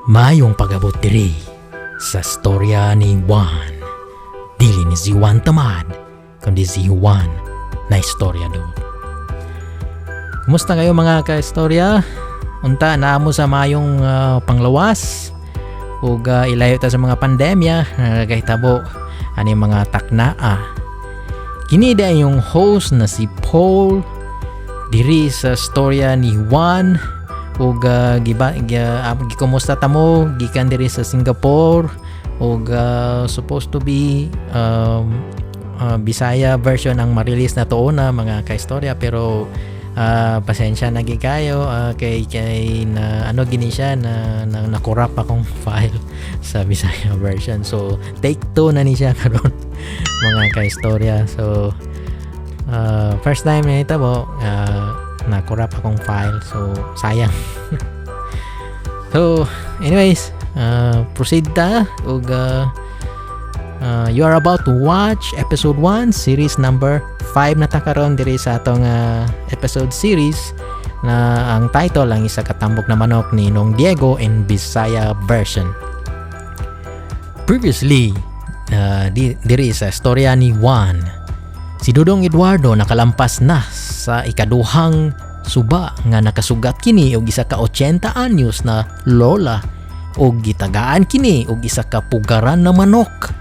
Maayong pag-abot diri sa storya ni Juan. Dili ni si Juan Tamad, kundi si Juan na istoryador. Kumusta kayo, mga kaistorya? Unta naa mo sa maayong panglawas ug ilayo ta sa mga pandemya na nagahitabo ani mga taknaa. Kini da yung host na si Paul diri sa storya ni Juan ug giba gikumusta ta mo gikan diri sa Singapore ug supposed to be Bisaya version ang ma-release na to na, mga kaistorya, pero pasensya na gyud kayo kay kay na ano gini siya na na-corrupt akong file sa Bisaya version, so take two na ni siya karon, mga kaistorya. So first time na ito mo na-corrupt akong file, so sayang. So anyways, proceed ta ug you are about to watch episode 1, series number 5 na ta karon diri sa atong episode series na ang title ang Isa ka Tambok na Manok ni Nong Diego in Bisaya version. Previously diri sa istorya ni Juan, si Dudong Eduardo nakalampas na sa ikaduhang suba nga nakasugat kini og isa ka 80 anyos na lola og gitagaan kini og isa ka pugaran na manok.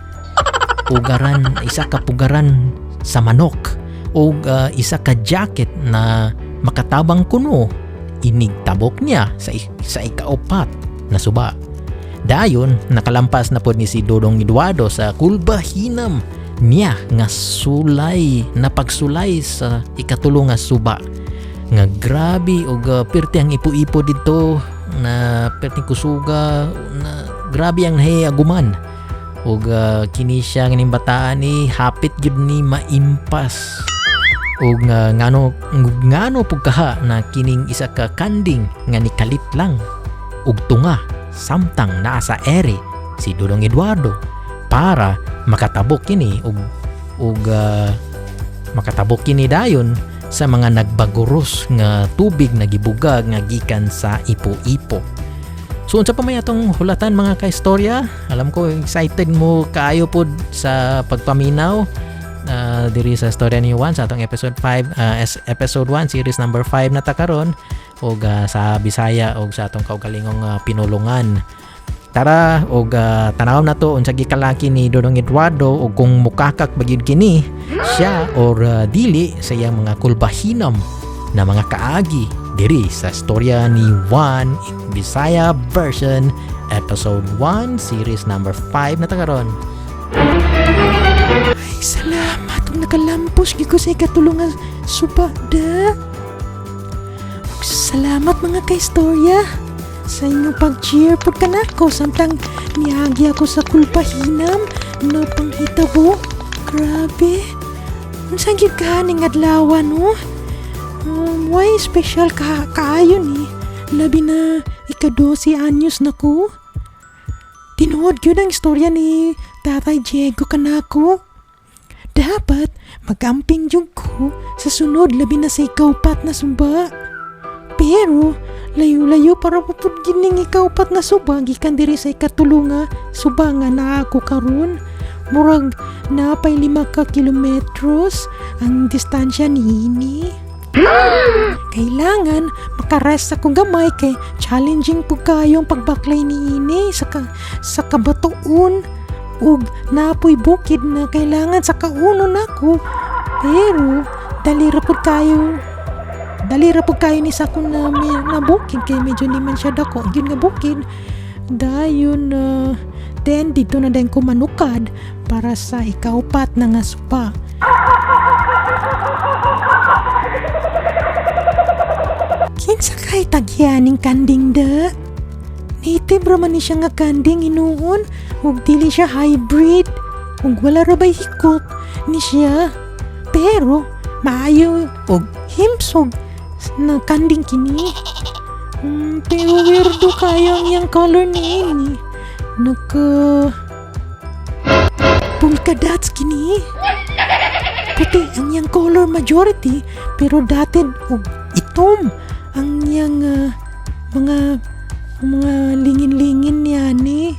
Pugaran, isa ka pugaran sa manok og isa ka jacket na makatabang kuno inigtabok niya sa ikaupat na suba. Dayon nakalampas na pod ni si Dodong Eduardo sa kulbahinam niya nga sulay na pagsulay sa ikatulo nga suba nga grabe og pirti ang ipo-ipo didto na pirti kusuga na grabe ang nahiaguman ug kini siya kining bataan ni hapit gyud ni maimpas ug ngano ngano pug kaha na kining isa ka kanding nga nikalit lang ug tunga samtang naa sa ere si Dudong Eduardo para makatabok kini ug ug makatabok kini dayon sa mga nagbaguros nga tubig na gibugag nga gikan sa ipo-ipo. So unsa pa may atong hulatan, mga kaistorya? Alam ko excited mo kaayo pod sa pagpaminaw diri sa istorya ni Juan sa atong episode 5, episode 1 series number 5 na ta karon ug sa Bisaya ug sa atong kaugalingong pinulungan. Tara og tanaw na to unsa gikalaki ni Dodong Eduardo ug kung mukakak ba gyud kini siya or dili sa iyang mga kulbahinam na mga kaagi diri sa istorya ni Juan in Bisaya version, episode 1 series number 5 na ta karon. Ay, salamat ug nakalampos gyud ko sa ikatulo nga suba da. Ug salamat, mga kaistorya, sa inyong pag-cheer pud kanako samtang niagi ako sa kulpahinam na panghitabo. Grabe. Unsa gyud ka ning adlaw, no? Why special ka kaayo ni? Labi na ika-12 anyos na ko. Tinuod gyud ang istorya ni Tatay Diego kanako. Dapat magamping jud ko sa sunod, labi na sa ikaupat na suba. Pero layo-layo para pa pud gining ikaupat na suba gikan diri sa ikatulo nga suba nga naa ako karon. Murag napay 5 ka kilometros ang distansya niini. Kailangan makarest ako gamay kay challenging pud kayo ang pagbaklay niini sa kabatoon ug napoy bukid na kailangan sa kauno nako, pero dali ra pud kayo ni sa akong na bukid kay medyo di man siya dako gyud nga bukid. Dayon then dito na din ko manukad para sa ikaupat na nga suba. Kinsa kay tagyaning kanding da? Native ra man ni siya nga kanding hinuon ug dili siya hybrid ug wala ra bay hikot ni siya. Pero maayo ug himsog na kanding kini. Pero weirdo kayo ang iyang color niini. Naka polka dots kini. Puti ang iyang color majority pero dotted og itom ang iyang mga Ang mga lingin-lingin niya ni.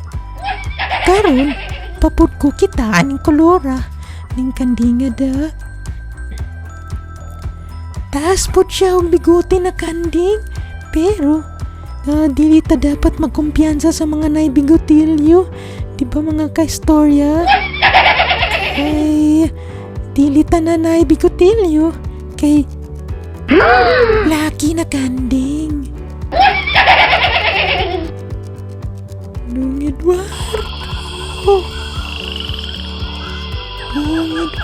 Karon, papud ko kita aning kolora ning kandinga da. Taas po siya og bigote na kanding. Pero, dili ta dapat magkumpiyansa sa mga naibigotilyo. Di ba, mga kaistorya? Ay, dili ta na naibigotilyo. Kay, laki na kanding. Dong Eduardo. Dong Eduardo.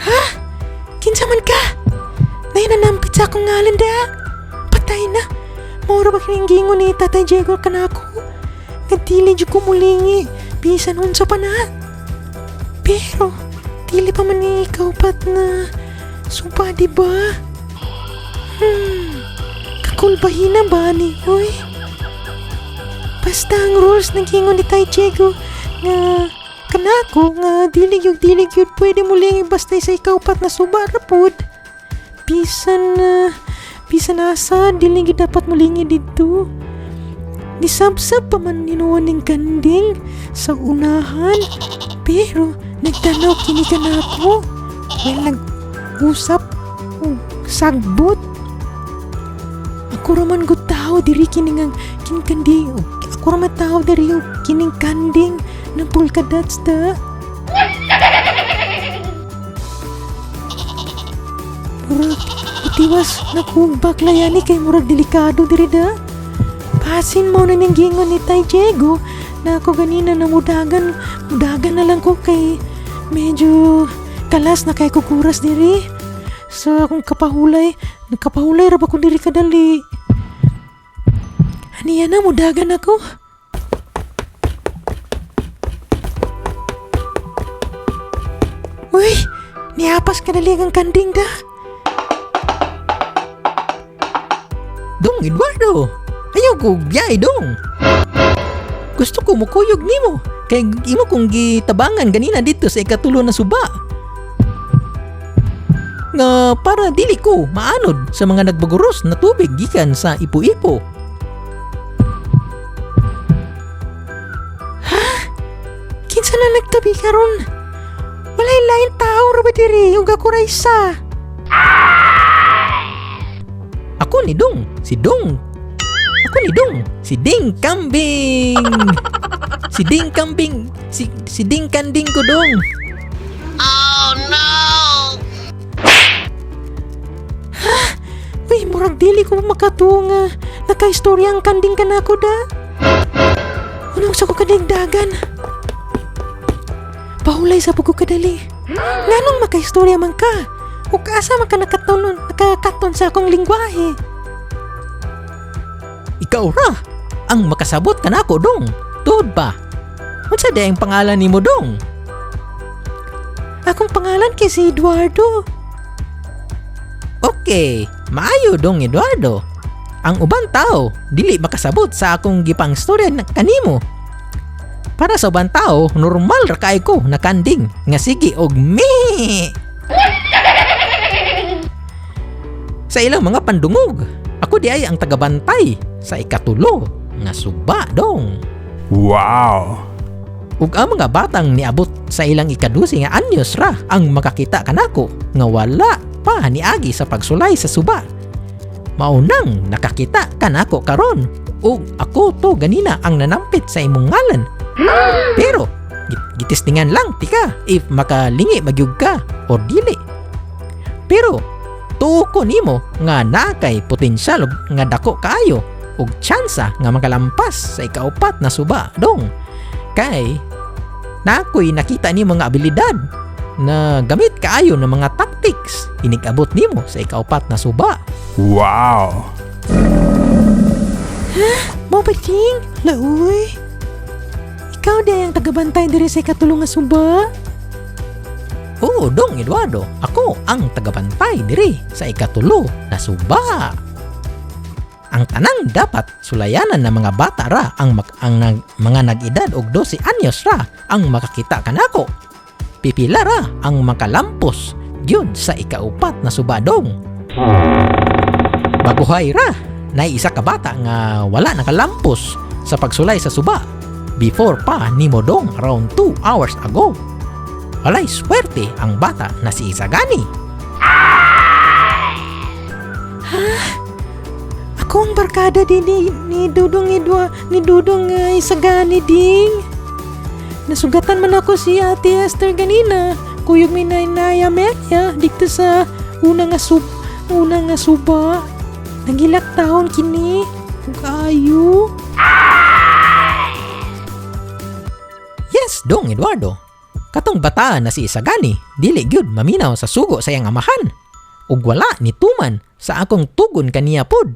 Ha? Kinsa man ka? Nahinanampit sa akong ngalan da. Patay na. Mura ba kining gingon ni Tatay Diego kanako? Nga dili jud ko mulingi. Bisan unsa pa na. Pero, dili pa man ni ikaupat na suba, di ba? Kakulbahina ba ni, uy? Basta ang rules ng gingon ni Tay Diego nga kanako nga dili gyud pwede mulingi basta sa ikaupat na suba ra pud. Bisan na bisan asa dili gyud dapat mulingi didto. Nisabsab pa man hinuon ning kanding sa unahan. Pero nagtanaw kini kanako. Well, nag-usap og sagbot. Ako ra man gud tao diri kini nga kining kanding. Ako ra man tao diri og kining kanding ng polka dots da. Murag itiwas na kog baklayani kay murag delikado diri da. Pasin mo na ning gingon ni Tay Diego na ako ganina na mudagan, mudagan na lang ko kay medyo kalas na kay kukuras diri. Sa akong kapahulay, nagkapahulay ra ba ko diri kadali. Aniya na, mudagan ako. Uy, niapas kadali ang kanding da. Dong Eduardo, ayaw ko biyahe, dong. Gusto ko mukuyog nimo kay imo kong gitabangan ganina dito sa ikatulo na suba. Nga para dili ko maanod sa mga nagbaguros na tubig gikan sa ipo-ipo. Kinsa na nagtabi karon? Walay lain tao ra ba diri ug ako ra isa. Ako ni Dong, si Dong. Ako ni Dong, si Ding Kambing. Si Ding Kambing, si Ding Kanding ko, Dong. Oh no! Uy, murag dili ko makatuo nga nakaistorya ang kanding kanako da. Unong sa ko kadigdagan. Pahulay sa ko kadali. Nganong makaistorya man ka? Ug asa man ka nakakaton sa akong lingwahe? Ikaw ra ang makasabot kanako, Dong. Tuod pa. Unsa di ang pangalan nimo, Dong? Akong pangalan kay si Eduardo. Okay, maayo, Dong Eduardo. Ang ubang tao dili makasabot sa akong gipangstorya na kanimo. Para sa ubang tao, normal ra kay ko na kanding nga sige og me. Sa ilang mga pandungog, ako di ay ang tagabantay sa ikatulo nga suba, dong. Wow! Ug ang mga batang niabot sa ilang ikadusi nga anyos ra ang makakita kanako nga wala pa niagi sa pagsulay sa suba. Maunang nakakita kanako karon ug ako to ganina ang nanampit sa imong ngalan. Pero gitistingan lang tika if makalingi magyug ka or dili. Pero tuo ko nimo nga naa kay potensyal og nga dako kaayo og tsansa nga makalampas sa ikaupat na suba, dong. Kay nakoy nakita ni mga abilidad na gamit kaayo ng mga tactics inig-abot nimo sa ikaupat na suba. Wow! Mao ba, Ting? Laoy. Ikaw di ang tagabantay diri sa ikatulo nga suba? Oo, Dong Eduardo, ako ang tagabantay diri sa ikatulo na suba. Ang tanang dapat sulayanan ng mga bata ra ang, mak- ang nag, mga nag-edad og 12 anyos ra ang makakita kanako. Pipila ra ang makalampos gyud sa ikaupat na subadong. Baguhay ra na isa ka bata nga wala nakalampos sa pagsulay sa suba before pa ni Modong around 2 hours ago. Walay swerte ang bata na si Isagani. Ako ang barkada din ni Dudong Idwa, ni Dudong Isagani ding. Nasugatan man ako si Ate Esther ganina. Kuyog mi na Nay Amelia dito sa una nga suba. Nagilak taon kini. Ug ayo. Yes, Dong Eduardo. Katong bata na si Isagani, dili gyud maminaw sa sugo sa iyang amahan. Ug wala ni tuman sa akong tugon kaniya pod.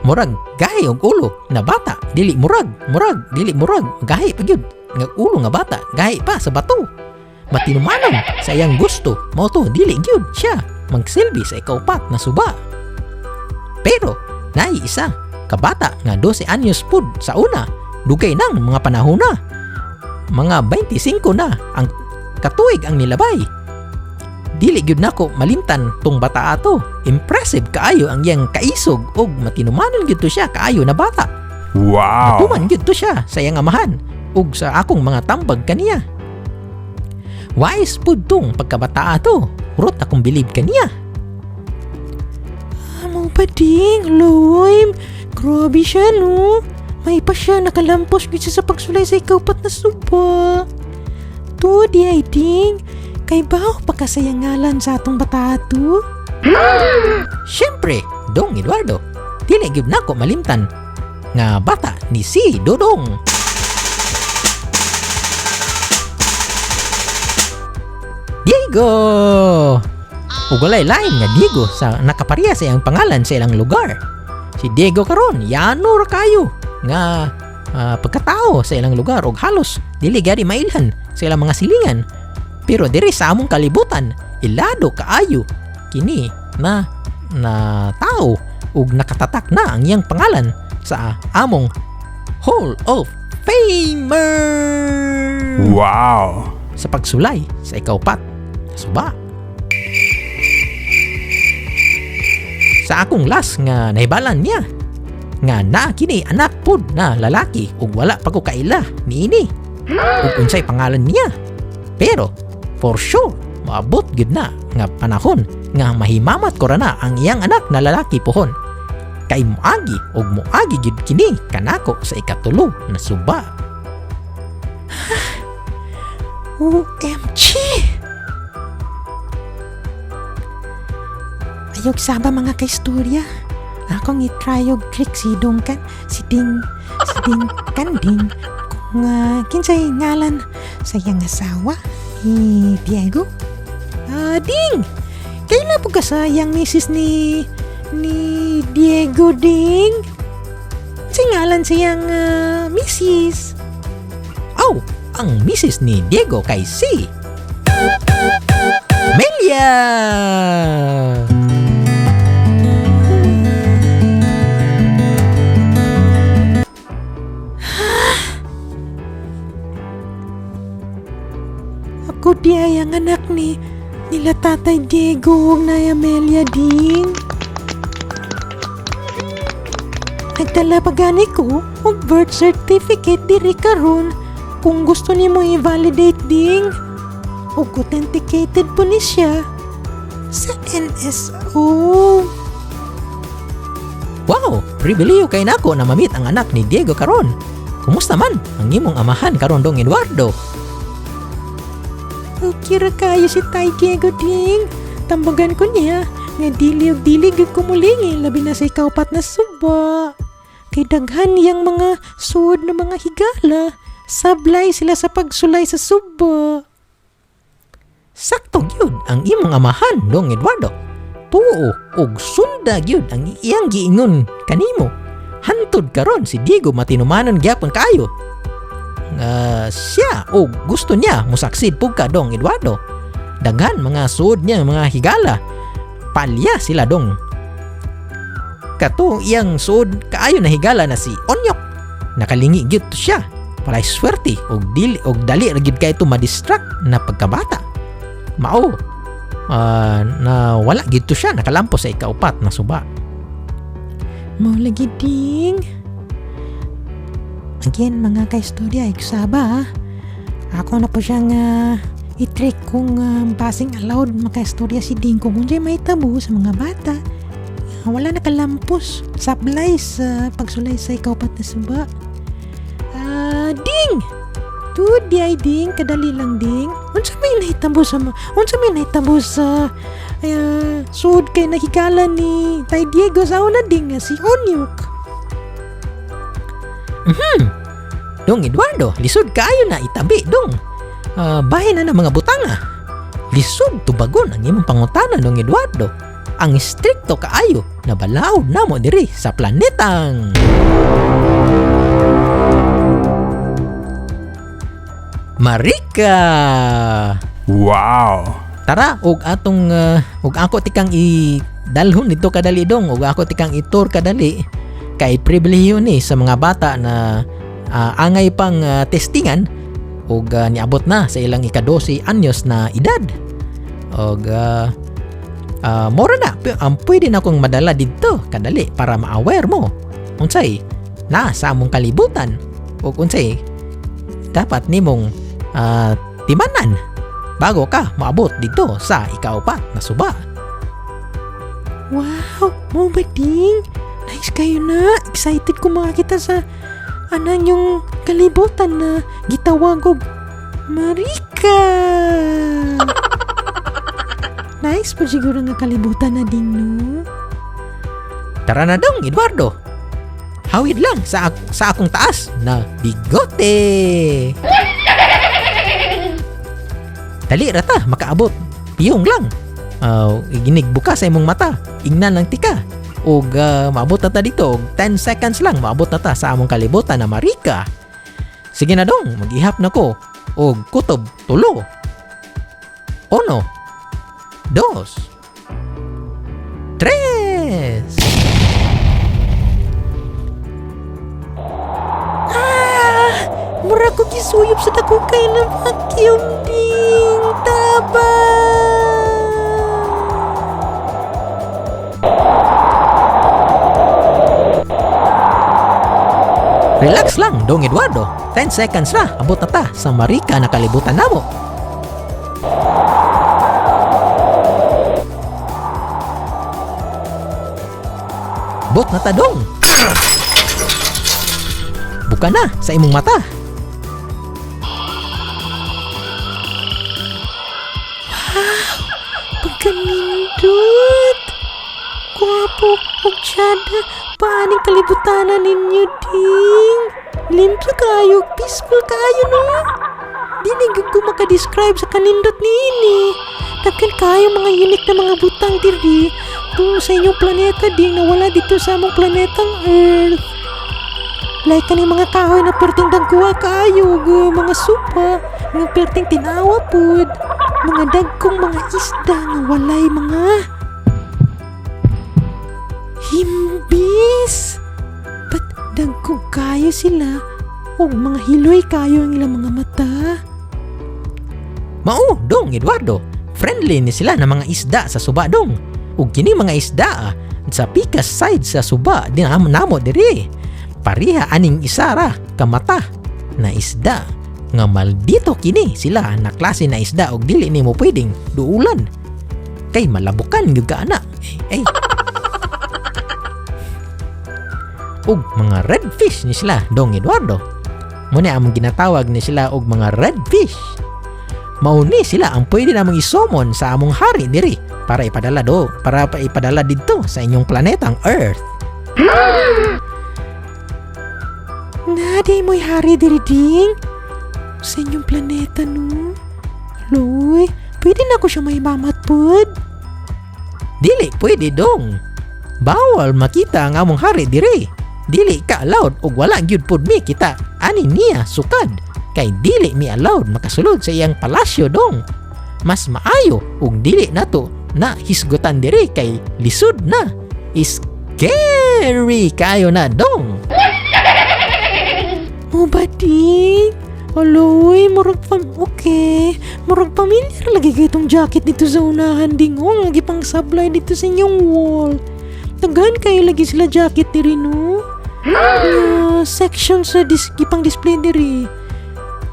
Murag gahi og ulo na bata, dili murag, murag, dili murag, gahi pa gyud nga ulo nga bata, gahi pa sa bato. Matinumanon sa iyang gusto, mao to dili gyud siya magsilbi sa ikaupat na suba. Pero naay isa ka bata nga 12 anyos pud sa una, dugay nang mga panahon na mga 25 na ang katuig ang nilabay. Dili gyud nako malimtan tong bata ato. Impressive kaayo ang iyang kaisog ug matinumanon gyud to siya kaayo na bata. Wow. Natuman gyud to siya sa iyang amahan ug sa akong mga tambag kaniya. Wise pud tong pagkabata ato. Hurot akong bilib kaniya. Amo pa ding, loy. Grabe siya no. May pa siya nakalampos gyud siya sa pagsulay sa ikaupat na suba. To di ay ding. Kay baho pa kasayangalan sa atong bata ato. Siyempre, Dong Eduardo, dili gyud nako malimtan nga bata ni si Dodong. Diego! Ug walay lain nga Diego sa nakapareha sa iyang pangalan sa ilang lugar. Si Diego karon yano ra kayo nga pagkatao sa ilang lugar og halos dili gani mailhan sa ilang mga silingan. Pero diri sa among kalibutan, ilado kaayo kini na na tao ug nakatatak na ang iyang pangalan sa among Hall of Famer Wow. sa pagsulay sa ikaupat na suba. Sa akong last nga nahibalan niya nga naa kini anak pud na lalaki ug wala pa ko kaila niini ug unsay pangalan niya. Pero for sure moabot gyud na nga panahon nga mahimamat ko ra na ang iyang anak na lalaki pohon. Kay moagi ug moagi gyud kini kanako sa ikatulo na suba. OMG! Ayog saba mga kaistorya. Akong i-try og trick si Dong kan, si Ding Kanding kung kinsay ngalan sa iyang asawa ni Diego. Ah, Ding! Kaila po ka sa iyang misis ni Diego, Ding? Kinsay ngalan sa iyang misis? Aw, ang misis ni Diego kay si Melia! Ako di ay ang anak ni nila Tatay Diego ug Nay Amelia ding. Nagdala pa gani ko og birth certificate diri karon kung gusto nimo i-validate ding. Ug authenticated po ni siya sa NSO. Wow, pribileyo kay nako na mamit ang anak ni Diego karon. Kumusta man ang imong amahan karon dong Eduardo? Okay ra kayo si Tay Diego ding. Tambagan ko niya nga dili og dili gyud ko mulingi labi na sa ikaupat na suba. Kay daghan niyang mga suod na mga higala. Sablay sila sa pagsulay sa suba. Sakto gyud ang imong amahan dong Eduardo. Tuo og sunda gyud ang iyang giingon kanimo. Hantod karon si Diego matinumanon gyapon kaayo. Nga siya og gusto niya musaksid pug ka dong Eduardo. Daghan mga suod niya mga higala. Palya sila dong. Kato iyang suod kaayo na higala na si Onyok. Nakalingi gyud to siya. Walay swerte og dili og dali ra gyud kay to ma-distract na pagkabata. Mao na wala gyud to siya nakalampos sa ikaupat na suba. Mao lagi, ding. Again, mga kaistorya, iksaba ah. Ako na po siyang i-trick kung passing allowed makaistorya si Ding kung unsay mahitabo sa mga bata. Wala nakalampos sablay sa pagsulay sa ikaupat na suba. Ding! Tud di ay, ding, kadali lang, ding. Unsa may nahitabo sa suod kay nahigala ni Tay Diego sa una, ding, nga si Onyok? Dong Eduardo, lisod kaayo na itabi, dong. Bahin na ng mga butanga. Lisod tubagon ang imong pangutana, Dong Eduardo. Ang istrikto kaayo na balaod namo diri sa planetang Marika. Wow. Tara og atong og ako tikang i dalhon dito kadali, dong, og ako tikang i-tour kadali kay pribilehiyo ni sa mga bata na angay pang testingan og niabot na sa ilang ika-12 anyos na edad. Og mora na ang pwede na akong madala didto kadali para ma-aware mo unsay na sa among kalibutan ug unsay dapat nimong timanan bago ka maabot dito sa ikaupat na suba. Wow, mao ba, ding? Nice kayo na. Excited ko makakita sa anan yung kalibutan na gitawag og Marika. Nice po siguro nga kalibutan na, ding, no? Tara na, dong Eduardo. Hawid lang sa akong taas na bigote. Dali ra ta makaabot. Piyong lang. Iginig buka sa imong mata. Ingnan lang tika. Og maabot na ta dito. Og 10 seconds lang maabot na ta sa among kalibutan na Marika. Sige na, dong, mag-ihap na ko. Og kutob tulo. Uno. Dos. Tres. Ah! Mura ko gisuyop sa dako kay na vacuum, ding. Taba! Relax lang, Dong Eduardo. 10 seconds na, abot na ta sa Marika na kalibutan namo. Bot na ta, dong. Buka na sa imong mata. Pagkanindot! Gwapo og tsada. Paaning kalibutanan ninyo, ding? Limpyo kayo, peaceful kayo, no? Dili gyud ko maka-describe sa kanindot niini. Daghan kayo mga unique na mga butang diri tu sa inyong planeta, ding, na wala dito sa among planetang Earth. Like kaning mga kahoy na perting dagkuha kaayo ug mga supa, mga perting tinawa pud, mga dagkong mga isda nga walay mga himbis. But dagko kayo sila ug mga hiloy kayo ang ilang mga mata. Mao, Dong Eduardo. Friendly ni sila na mga isda sa suba, dong. Ug kini mga isda sa pikas side sa suba di namo diri. Pareha aning isa ra kamata na isda nga maldito kini sila na klase na isda og dili nimo pwedeng duulan. Kay malabukan gyud ka ana. Eh, eh. Ug mga red fish ni sila, Dong Eduardo. Muna among ginatawag ni sila og mga red fish. Mao ni sila ang pwede namong isumon sa among hari diri para pa ipadala didto sa inyong planetang Earth. Naa mo'y hari diri, ding? Sa inyong planeta, no? Loy, pwede na ko siya may mamat pod. Dili pwede, dong. Bawal makita ang among hari diri. Dili ka allowed ug wala gyud pud mi kita ani niya sukad kay dili mi allowed makasulod sa iyang palasyo, dong. Mas maayo ug dili nato na hisgutan diri kay lisod na. Scary! Scary kayo na dong. Mao ba, ding? Aloy, murag pam okay. Murag pamilyar lagi kay itong jacket dito sa unahan, ding. Oh, lagi pang sablay dito sa inyong wall. Daghan kayo lagi sila jacket diri, no? Nga section sa gipang display diri.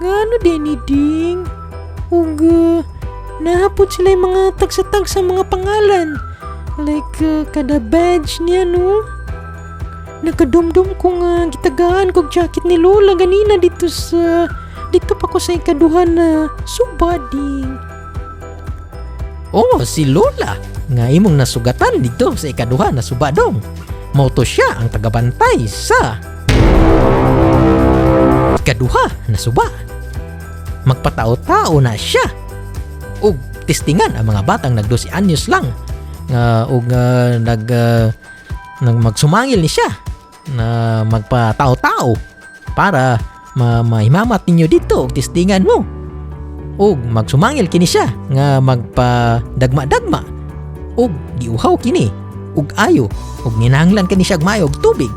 Ngano din ni ding? Ug nahapot sila yung mga tagsa-tagsa mga pangalan. Like kada badge niya, no? Nakadumdum ko nga gitagaan kog jacket ni Lola ganina dito pa ko sa ikaduha na suba, ding. Oh, si Lola nga imong nasugatan dito sa ikaduha na suba, dong. Mao to siya ang tagabantay sa ikaduha na suba. Magpatao-tao na siya. Ug testingan ang mga batang nag 12 anyos lang nga ug nag magsumangil ni siya na magpatao-tao para mahimamat ninyo dito og testingan mo ug magsumangil kini siya nga magpadagma-dagma ug giuhaw kini ug ayo ug ninahanglan kini siya og maayo og tubig.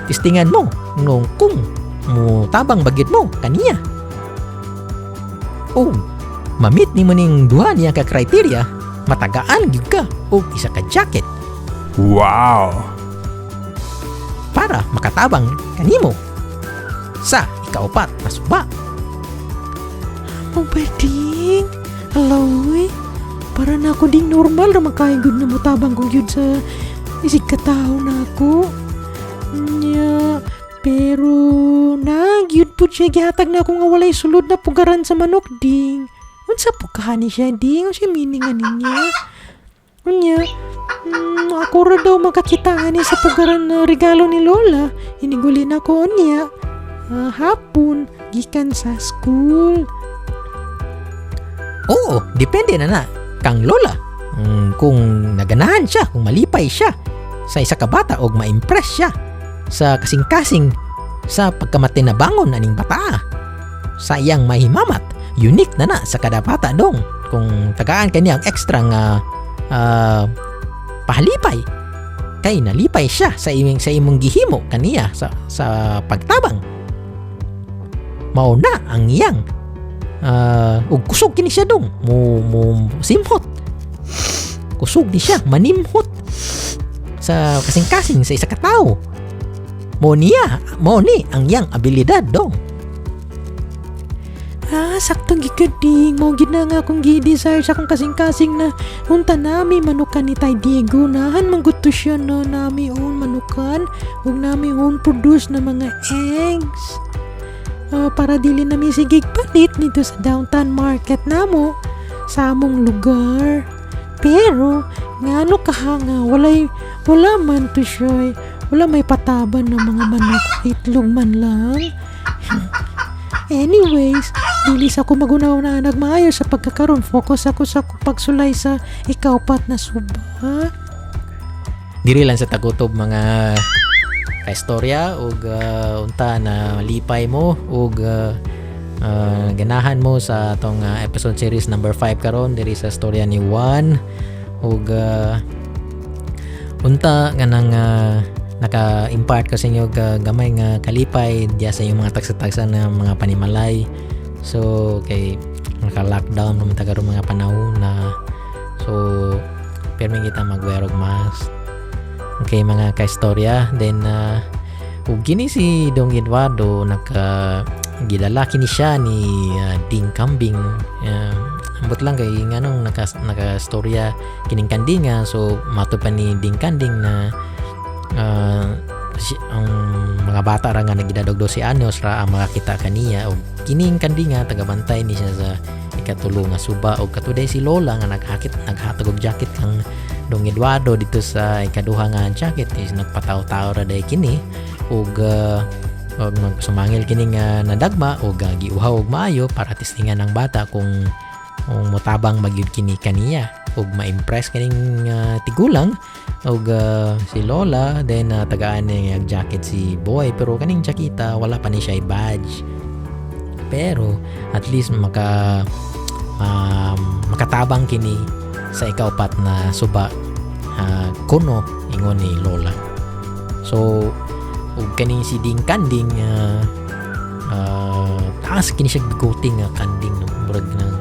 Testingan mo nung kung mo tabang ba gyud mo kaniya. Ug ma-meet nimo ning duha niya ka criteria, matagaan gyud ka og isa ka jacket para makatabang kanimo sa ikaupat na suba. Mao ba, ding? Aloy, para na ako ding, normal ra makay gud na motabang ko gyud sa isig katao na ako. Nya, pero na gyud pud siya gihatag na ako nga walay sulod na pugaran sa manok, ding. Unsa po kahani siya, ding? Unsa meaning ani niya? Unya, ako ra daw makakita ani sa pugaran na regalo ni Lola. Iniguli na ko niya. Ah, hapon, gikan sa school. Oo, depende na na kang Lola. Kung naganahan siya, kung malipay siya sa isa ka bata og ma-impress siya sa kasing-kasing sa pagkamatinabangon aning bata. Sa iyang mahimamat, unique na na sa kada bata, dong. Kung tagaan kaniya ang extra nga pahalipay kay nalipay siya sa imong gihimo kaniya sa pagtabang. Mao na ang iyang ug kusog kini siya, dong, mo simhot. Kusog ni siya manimhot sa kasing-kasing sa isa ka tawo. Mo niya, mo ni ang iyang abilidad, dong. Ah, saktong gikading. Mao gid na nga akong gi-desire sa akong kasing-kasing na unta nami manukan ni Tay Diego. Nahan man gud to siya no nami own manukan ug nami own produce na mga eggs. Ah, para dili nami sige palit nito sa downtown market namo sa among lugar. Pero ngano kaha nga wala man to siya, wala may pataban ng mga manok, itlog man lang. Anyways, dili sa ako magunaw na nagmaayo sa pagkakaroon. Focus ako sa pagsulay sa ikaupat na suba. Diri lang sa tagutob, mga kaistorya, ug unta na lipay mo ug ganahan mo sa atong episode series number 5 karon diri sa storya ni Juan ug unta nga nang naka-impart ko sa inyo gamay nga kalipay diya sa inyong mga tagsa-tagsa na mga panimalay. So kay naka-lockdown naman ta karon mga panahon na, so permi kita mag-wear og mask. Okay, mga kaistorya, then ug kini si Dong Eduardo, naka gidala kini siya ni Ding Kambing. Ambot lang kay nganong naka storya kining kandinga. So mato pa ni Ding Kanding na ang mga bata ra nga nagedad og 12 anyos ra ang makakita kaniya og kining kandinga tagabantay ni siya sa ikatulo nga suba. Og katuday si Lola nga naghatag og jacket kang Dong Eduardo dito sa ikaduha nga jacket is nagpataw-taw ra day kini ug magsumangil kini nga nadagma og giuhaw og maayo para testingan ng bata kung motabang magyud kini kaniya ug ma-impress kining tigulang ug si Lola. Then tagaan niya og jacket si boy, pero kaning jakita wala pa ni siya badge, pero at least makatabang kini sa ikaupat na suba, kuno ingon ni Lola. So ug kaning si Ding Kanding, taas kini siya bigote nga kanding, no? Murag ng,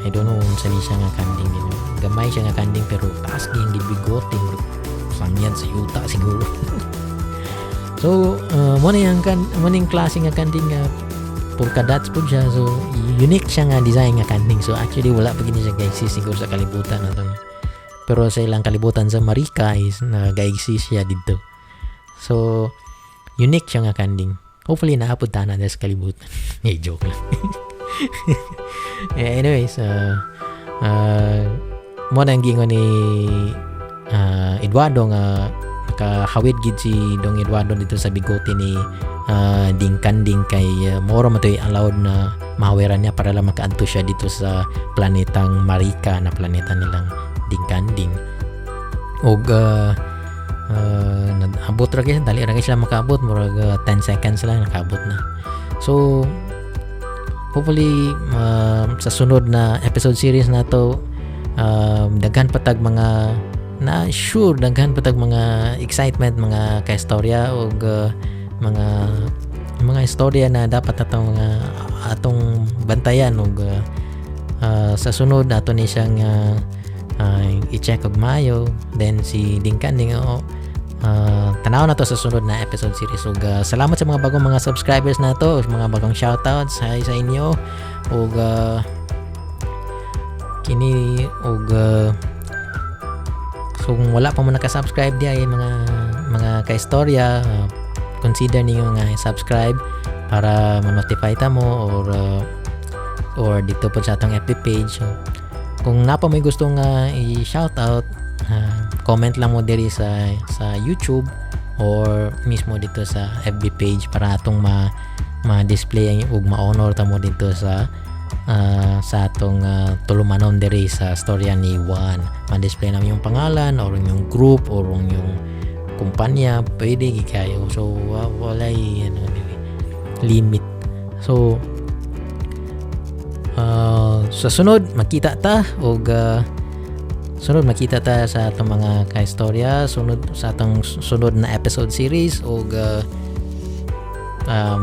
I don't know unsa ni siya nga kanding din, no? Gamay siya nga kanding pero taas kini gibigote, murag sangyan sa yuta siguro. So mo na yung kan mo na yung klase nga kanding nga polka dots po siya. So unique siya nga design nga kanding. So actually wala pa gini siya ga-exist siguro sa kalibutan na to, no? Pero sa ilang kalibutan sa Marika is nag-exist siya dito. So unique siya nga kanding. Hopefully naapod ta na sa kalibutan. Eh, joke lang. Yeah, anyways, mo na ang giingon ni Eduardo nga nakahawid gid si Dong Eduardo dito sa bigote ni Ding Kanding kay moro man to'y allowed na mahawiran niya para lang makaadto siya dito sa planetang Marika na planeta nilang Ding Kanding. Og nabot ra gyud, dali ra gyud sila makaabot, murag 10 seconds lang nakaabot na. So hopefully sa sunod na episode series na to, daghan pa tag mga na sure daghan pa tag mga excitement, mga kaistorya, og mga istorya na dapat atong mga atong bantayan. Og sa sunod ato ni siyang i-check og mayo. Then si Ding Kanding, oh, tanaw na to sa sunod na episode series. Ug salamat sa mga bagong mga subscribers na to, mga bagong shoutouts. Hi sa inyo. Ug kini ug so kung wala pa mo naka-subscribe di ay mga kaistorya, consider niyo nga subscribe para ma-notify ta mo or dito po sa atong FB page. So, kung napa may gusto nga i-shoutout, comment lang mo diri sa YouTube or mismo dito sa FB page para atong ma ma-display ug ma-honor ta mo dito sa atong tulumanon diri sa storya ni Juan. Ma-display namin yung pangalan or yung group or yung kumpanya, pwede gid kayo. So walay ano diri limit. So sa sunod makita ta og sunod makita ta sa atong mga kaistorya, sunod sa atong sunod na episode series. Og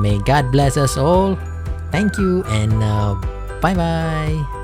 may God bless us all. Thank you and bye bye.